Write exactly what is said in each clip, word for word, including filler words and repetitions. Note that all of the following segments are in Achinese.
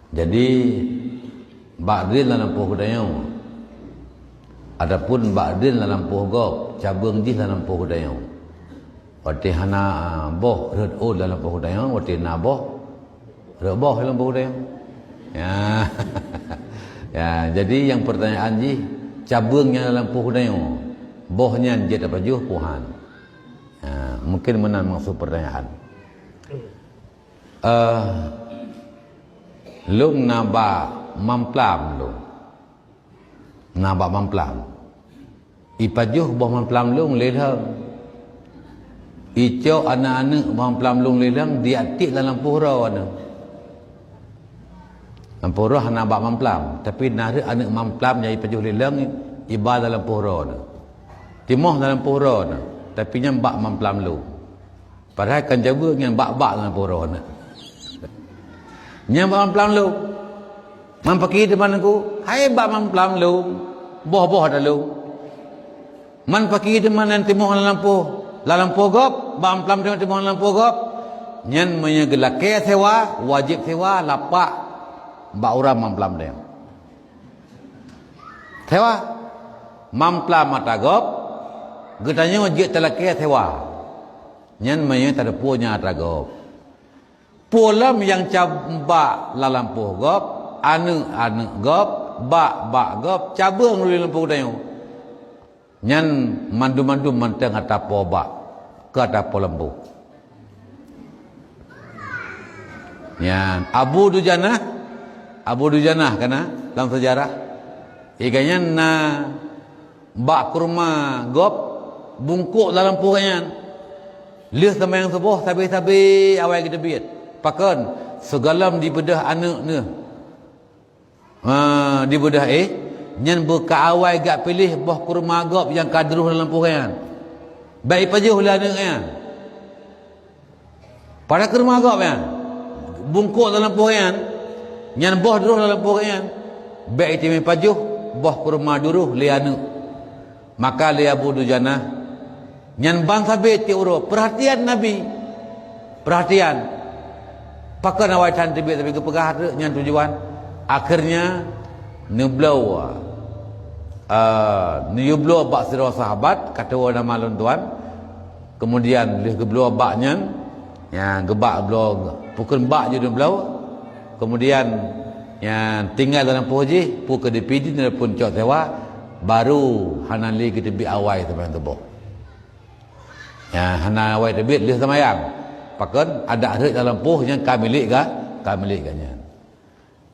Jadi, bak drien lam lampôh geutanyoe, ataupun bak drien lam lampôh gob, cabeueng jih lam lampôh geutanyoe. Watèe hana boh rhot ôn lam lampôh geutanyoe, watèe na boh rhot boh lam lampôh geutanyoe. Ya. Ya, jadi nyang pertanyaan jih, cabeueng nyang lam lampôh geutanyoe, boh nyan jeuet tapajoh peu han? Ya, mungkin meunan maksud pertanyaan. Eh, lôn na bak mamplam lôn. Na bak mamplam. Ipajoh boh mamplam lôn lé lheueng. Icok aneuk-aneuk boh mamplam lôn lé lheueng, diat tiek lam lampôh droeneuh. Lampôh droe hana bak mamplam, tapi na rhot aneuk mamplam nyang ipajoh lé lheueng, iba lam lampôh droeneuh. Timoh lam lampôh droeneuh, tapi nyan bak mamplam lôn. Padahai kan cabeueng nyan bak-bak lam lampôh droeneuh. Nyan bak mamplam lôn. Man pakri teuma Teungku, hai bak mamplam lôn, boh-boh ata lôn. Man pakri teuma nyang timoh lam lampôh, lam lampôh gob, bak mamplam teuma timoh lam lampôh gob. Nyan meunyoe geulakèe sewa, wajéb sewa lapak bak ureueng mamplam nyan. Sewa. Mamplam ata gob, geutanyoe jeuet talakèe sewa. Nyan meunyoe tateupeue nyan atra gob. Peue lom nyang cab-, bak lam lampôh gob, aneuk-aneuk gob, bak-bak gob, cabeueng lé lampôh geutanyoe. Nyan mandum-mandum mantong atra po bak, keu atra po lampôh. Nyan Abu Dujanah, Abu Dujanah kana lam seujarah. Ié gobnyan na bak kurma gob bungkôk lam lampôh gobnyan. Lheueh seumayang suboh sabe-sabe awai geuteubiet. Pakon? Sigohlom dibeudôh aneuk neuh. Ha, dibeudôh éh, nyan beu ka awai geujak piléh boh kurma gob nyang ka droh lam lampôh nyan. Bèk ipajoh lé aneuk nyan. Padahai kurma gob nyan, bungkôk lam lampôh nyan, nyan boh droh lam lampôh nyan. Bèk item ipajoh boh kurma droh lé aneuk. Maka lé Abu Dujanah, nyan ban sabe tiep uroe, peurhatian Nabi. Peurhatian. Pakon awai that teubiet, tapi geupeugah treuk nyan tujuan. Akhirnya, neubloe, eh, neuyue bloe bak sidroe sahabat, ka teuwoe nama lôn tuan. Kemudian, lheueh geubloe bak nyan, nyan geubak bloe, pukon bak jih neubloe. Kemudian, nyan tinggai lam lampôh jih, peu keu dipideuen ataupun cok sewa, baru hana lé geuteubiet awai seumayang suboh. Nyan hana awai teubiet lheueh seumayang. Pakon? Adak rhot lam lampôh nyan ka milék ga-, ka milék gobnyan.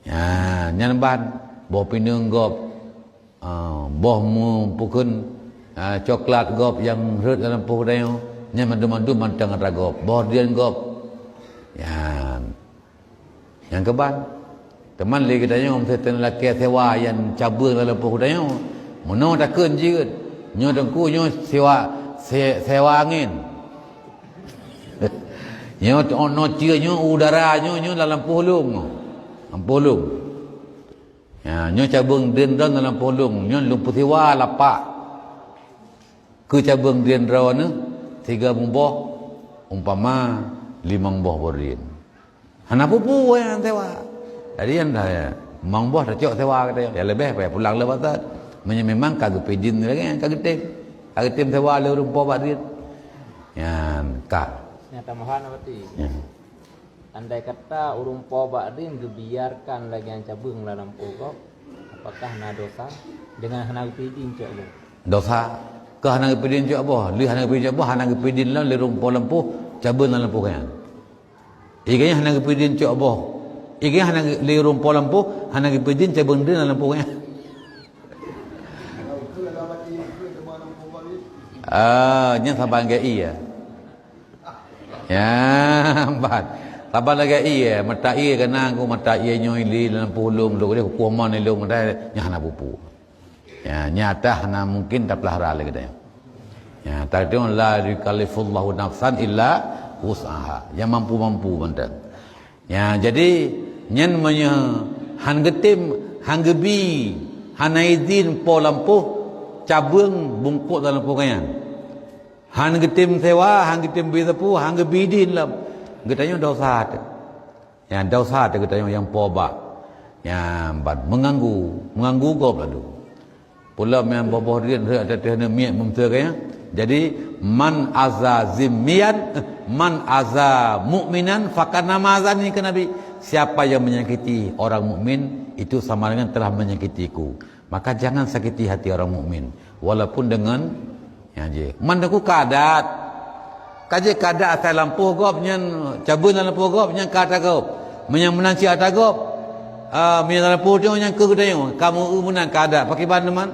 Nyan, nyan ban boh pineung gob, ah, boh mu-, pukon, ah, coklat gob nyang rhot lam lampôh geutanyoe, nyan mandum-mandum mantong atra gob, boh drien gob. Nyan. Nyang keuban, teuma lé geutanyoe meusti talakèe sewa nyang cabeueng lam lampôh geutanyoe. Meunoe takheun jeuet, nyoe teungku nyoe sewa, se-, sewa angén. Nyoe t-, nyoe cie nyoe udara nyoe, nyoe lam lampôh lôn. Lampôh lôn. Ya, nyoe cabeueng drien droe lam lampôh lôn, nyoe lôn peusewa lapak. Keu cabeueng drien droe neuh, siga muboh, umpama limong boh boh drien. Hana peue-peue nyang sewa. Jadi, nyang dah, ya, limong boh tacok sewa kata, ya, leubeh payah pulang lé batat. Meunyoe memang ka geupideun lagèe nyan, ka geutem. Ka geutem sewa lé ureueng po bak drien. Nyan, ka. Nyata mahan berarti. Ya. Andai kata ureueng po bak drien geubiarkan lagèe nyan cabeueng lam lampôh gob, apakah na dosa dengan hana geupideun cok boh? Dosa. Keu hana geupideun cok boh, lé hana geupideun cok boh, hana geupideun lom lé ureueng po lampôh, cabeueng lam lampôh nyan. Ié gobnyan hana geupideun cok boh. Ié gobnyan hana geu-, lé ureueng po lampôh, hana geupideun cabeueng drien lam lampôh nyan. Ah, nyan saban lagèe ié. Ya, ban. Saban lagèe ié, mata ié keunan ku mata ié nyoe lé lam lampôh lôn, lôn deh kukuh mon lôn, nyan hana peue-peue. Ya, nyata hana mungkin tapeulara lé geutanyoe. Ya, tapi la yukallifullahu nafsan illa wus'aha. Nyang mampu-mampu mantong. Ya, jadi nyan meunyoe han geutem, han geubi, hana idhin po lampôh, cabeueng bungkôk lam lampôh nyan. Han geutem sewa, han geutem bi sapeue, han geubi idhin lom. Geutanyoe dosa teuh. Nyang dosa teuh geutanyoe nyang po bak. Nyan ban mengganggu, mengganggu gob lalu. Pula nyang boh-boh drien rhot ateueh neumiet meumeuteue gaya. Jadi, "Man aza zimmiyan, eh, man aza mu'minan fakannama azani," kata Nabi. "Siapa yang menyakiti orang mukmin, itu sama dengan telah menyakitiku." Maka jangan sakiti hati orang mukmin, walaupun dengan nyan jih. Man teungku ka adat. Ka jeuet ka adat asai lampôh gob nyan, cabeuen lam lampôh gob nyan ka ata gob. Meunyan meunan cit ata gob, ah, meunyan lam lampôh nyoe nyan keu geutanyoe, ka meu-eu meunan ka adat. Pakriban teuma?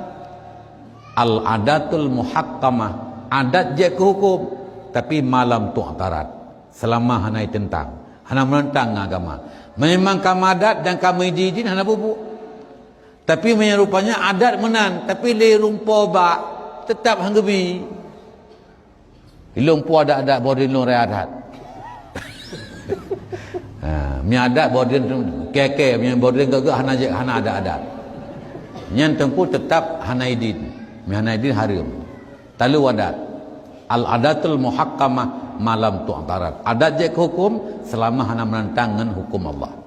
Al-adatul muhakkamah, adat jeuet keu huköm, tapi ma lam tu'taradh, seulama hana jiteuntang, hana meunantang ngon agama. Memang ka meuadat dan ka meuidin-idin hana bubu. Tapi meunyoe rupanya adat meunan, tapi lé rumpok bak, teutap han geubi. Ilôn po adat-adat boh drien lôn raya adat. Ha, meunyoe adat boh drien kèe-kèe, meunyoe boh drien gèt-gèt hana jeuet, hana adat-adat. Nyan teungku teutap hana idin. Meunyoe hana idin hareuem. Talu adat. Al-adatul muhakkamah ma lam tu'taradh. Adat jeuet keu huköm seulama hana meunantang ngon huköm Allah.